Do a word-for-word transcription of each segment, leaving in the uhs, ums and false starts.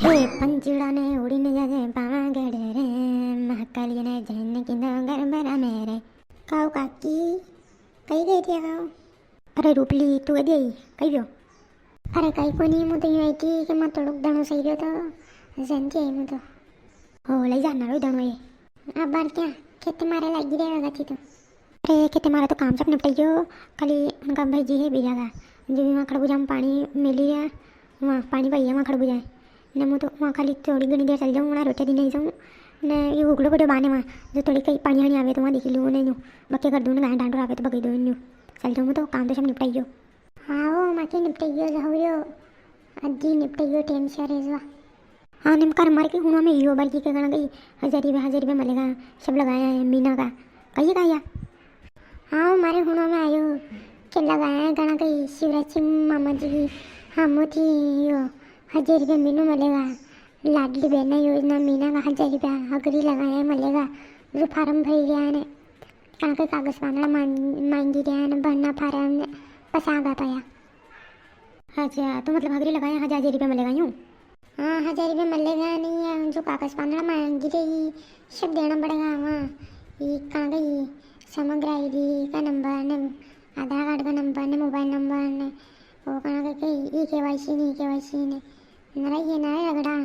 ए पंचड़ा ने उड़ी ने जाजे पावागढ़ रे, महाकाली ने जैन की दो गरबरा मेरे। काऊ काकी, कई गई थी काऊ? अरे रूपली, तू कदी आई? कई व्यो? अरे कई कोनी, मु तो यूं आई थी कि मैं थोड़ोक धणो सही रह्यो तो जंती आई मु तो। हो, लई जा, नारो धणो ये। अब बार क्या खेते मारे लागी रहेगा थी तो? अरे खेते मारे तो काम सब निपटाई गयो, खाली उनका भाई जी है बीरा का, जो भी वहाँ खड़बूजा में पानी मिली है, वहाँ पानी पाई है वहाँ खड़बूजा है। ने मु तो वहाँ खाली थोड़ी घणी देर चल जाऊँ, वहाँ रोटियाँ दी नहीं जाऊँ। ने ये उगलो पड़ो बाने वहाँ, जो थोड़ी कई पानी आनी आवे तो वहाँ देखी लूँ, ने न्यू बक्के कर दूँ, ने गाय डांडो आवे तो बगई दूँ न्यू। चल जाऊँ मु तो, काम तो सब निपटाई गयो। हाँ, वो माके निपटाई गयो, जो हो रह्यो, अद्धी निपटाई गयो, टेम से रेजवा। हाँ, निमकार मार के हुणा में यो बार की के गणा गई, हजार रुपया, हजार रुपया मिलेगा, सब लगाया है मीना का। कहिए का या? हाँ, वो मारे हुणा में आयो, के लगाया है गणा गई शिवराज सिंह मामा जी की, हाँ, मोती यो, हजार रुपया मीनू मिलेगा, लाडली बहना योजना मीना का हजार रुपया हगरी लगाया है मिलेगा, जो फार्म भरी गया है ने। कांके कागज पानड़ा मांग-, मांगी रिया ने भरना फार्म ने पसा आगा पाया। अच्छा, तो मतलब हगरी लगाया हजार रुपया मिलेगा यूं? हाँ, हजार रुपया मिलेगा नहीं, या जो कागज पानड़ा मांगी रिया, सब देना पड़ेगा। हाँ, ये कांके ये समग्र आईडी का नंबर ने, आधार कार्ड का नंबर ने, मोबाइल नंबर ने, वो कांके के ई केवाईसी ने, ई केवाईसी ने, नरा ये नरा रगड़ा,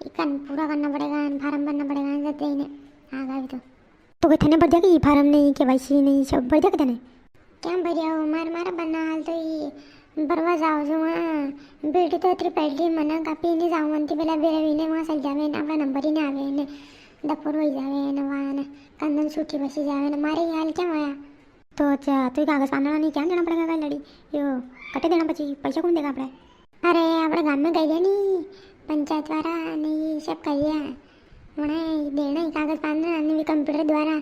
ये कन पूरा करना पड़ेगा, फार्म भरना पड़ेगा, जब देने आगा भी तो। तो कई थने भर दिया कि ई फार्म ने, ई केवाईसी ने, ई सब भर दिया कि थने? क्या भरिया हो? मार, मारा बना हाल तो ई भरवा जाओ जो वहाँ। बेटी तो अतरी पढ़ ली, मना कापी ने जाओ, मनती बेला बेरा भी ने वहाँ चल जावे ने, अपना नंबर ही ना आवे ने, दपुर हो जावे ने, वहाँ ने, कंदन सूटी बसी जावे ने, मारे ये हाल क्या होया? तो अच्छा, तो ये कागज पाना नहीं क्या देना पड़ेगा कई लड़ी? यो कटे देना पची, पैसा कौन देगा अपने? अरे, आपणे गाम में गई है नी, पंचायत वाला ने ये सब करिया। उन्हें देना ही कागज पाना, ने भी कंप्यूटर द्वारा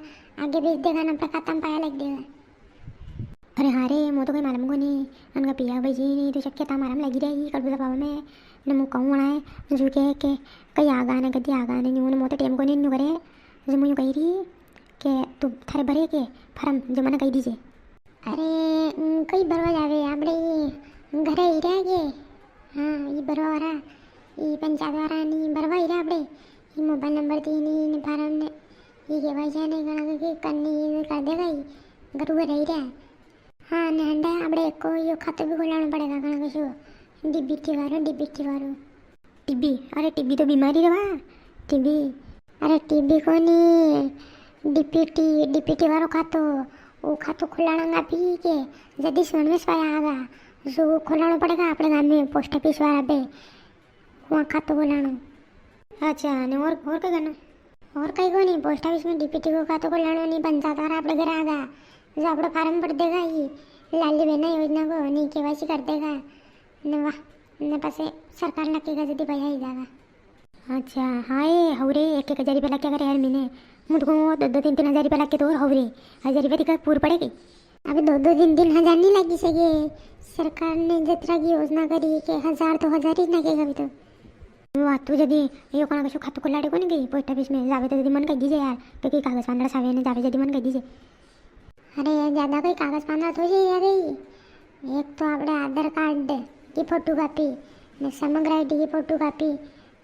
आगे भेज देगा ना, अपने खाता में पाया लग देगा। अरे हाँ रे, मो तो कई मालूम कोनी, अनका पिया भाई जी ने तो सब खेता मारा में लगी रही, कड़बू दबाव में। ने मु कहूँ वणा है, जो के, के कई आगा ने, कदी आगा ने, न्यू ने मो तो टेम कोनी, न्यू करे, जो मु यूं कही रही, के तू थारे भरे के फार्म जो मने कही दीजे। अरे, उम, कई भरवा जावे, आपणे ये घरे ही रह गए। हाँ, ये भरवा वाला, ये पंचायत वाला नी भरवा ही रहा आपणे। ये मोबाइल नंबर दी नी, ने फार्म ने, ये केवाईसी ने कणा के करनी, ये कर देगा ही। घरू घरे ही रहा। हाँ, ने हंडे आपणे को यो खातो भी खोलाना पड़ेगा, कणा के शो, डीबीटी वारो, डीबीटी वारो। टीबी? अरे टीबी तो बीमारी रे बा। टीबी? अरे टीबी कोनी, डीपीटी, डीपीटी वारो खातो। वो खातो खुलाना भी के जदी सुन में पाया आगा, जो खुलाना पड़ेगा आपणे गाम में पोस्ट ऑफिस वाला पे, वहाँ खातो खुलाना। अच्छा, ने और, और क्या करना? और कई कोनी, पोस्ट ऑफिस में डीपीटी को खातो खुलाना, नी पंचायत वाला आपणे घर आगा, जो आपणो फार्म भर देगा ही, लाली बहना योजना को, नी केवाईसी कर देगा। ने वाह, ने पसे सरकार लकेगा जदी भैया ही जागा। अच्छा, हाँ ए, हवरे एक एक हजार रुपया लग क्या करे यार महीने? मु तो कहूँ दो दो तीन तीन हजार रुपया लग के तो और हवरे। हजार रुपया दिखा पूर पड़ेगी। अबे दो दो तीन तीन हजार नी लगी सके। सरकार ने जतरा की योजना करी के हजार तो हजार ही लगेगा अभी तो। वाह, तू जदी यो कणा कशो खातो खुलाड़े कोनी गई पोस्ट ऑफिस में, जावे तो जदी मन कह दीजे यार, क्योंकि कागज पानड़ा सावे ने जावे जदी मन कह दीजे। अरे यार, ज्यादा कोई कागज पाना थोड़ी है यार, ये एक तो आपणे आधार कार्ड की फोटो कॉपी, ने समग्र आईडी की फोटो कॉपी,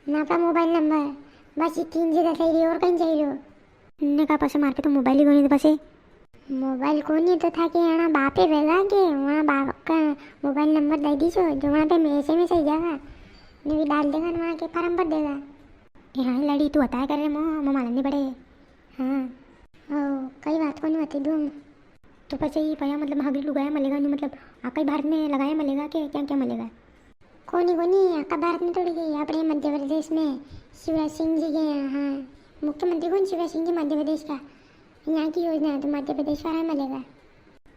ने आपणा मोबाइल नंबर, बस ये तीन चीजें चाहिए और कई चाहिए। ने का पासे मार पे तो मोबाइल ही कोनी तो पासे। मोबाइल कोनी तो था के अणा बापे वेगा के, वणा बाप का मोबाइल नंबर दे दीजो, जो वणा पे में एसएमएस आई जागा, ने भी डाल देगा, ने वणा के फार्म भर देगा। ए हाँ लड़ी, तू बताया कर रे मो, मो मालूम नी पड़े। हाँ। ओ, कई बात कोनी बता दूँ। तो पछे ये पया मतलब हगरी लुगाया मलेगा न्यू, मतलब आका ही भारत में लगाया मलेगा के क्या क्या मलेगा? कोनी, कोनी, आका भारत में थोड़ी गई, आपणे मध्य प्रदेश में शिवराज सिंह जी गए हैं, हाँ। मुख्यमंत्री कौन शिवराज सिंह जी मध्य प्रदेश का? यहाँ की योजना है तो मध्य प्रदेश वाला मलेगा।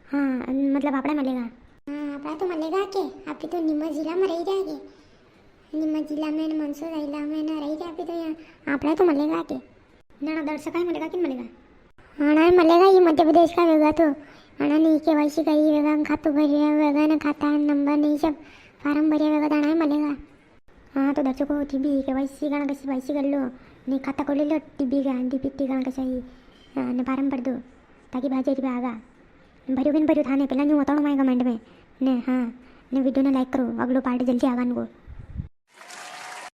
हाँ, मतलब आपड़ा मलेगा। हाँ, आपड़ा तो मलेगा के, आप तो नीमच जिला में रही जाएगी। नीमच जिला में, मंदसौर जिला में ना रही जाए, आप तो यहाँ आपड़ा तो मलेगा के। ना, ना, दर्शक ही मलेगा, किन मलेगा? हाँ, ना, मलेगा, ये मध्य प्रदेश का वेगा तो। हाँ, ना, नहीं, केवाईसी करी वेगा, खातू भरिया वेगा, ना खाता नंबर नहीं, सब फार्म भरिया वेगा, तो ना मलेगा। हाँ, तो दर्शकों, टीबी, केवाईसी, कणा कसी वाईसी कर लो, ने खाता खोली लो, टीबी का, डीपीटी कणा कसा ही, हाँ, ने फार्म भर दो, ताकि बाजे रुपया आगा। भरियो कि नी भरियो थाने, पहला न्यू बताओ माय कमेंट में, ने, हाँ, ने वीडियो ने लाइक करो, अगलो पार्ट जल्दी आगा नको।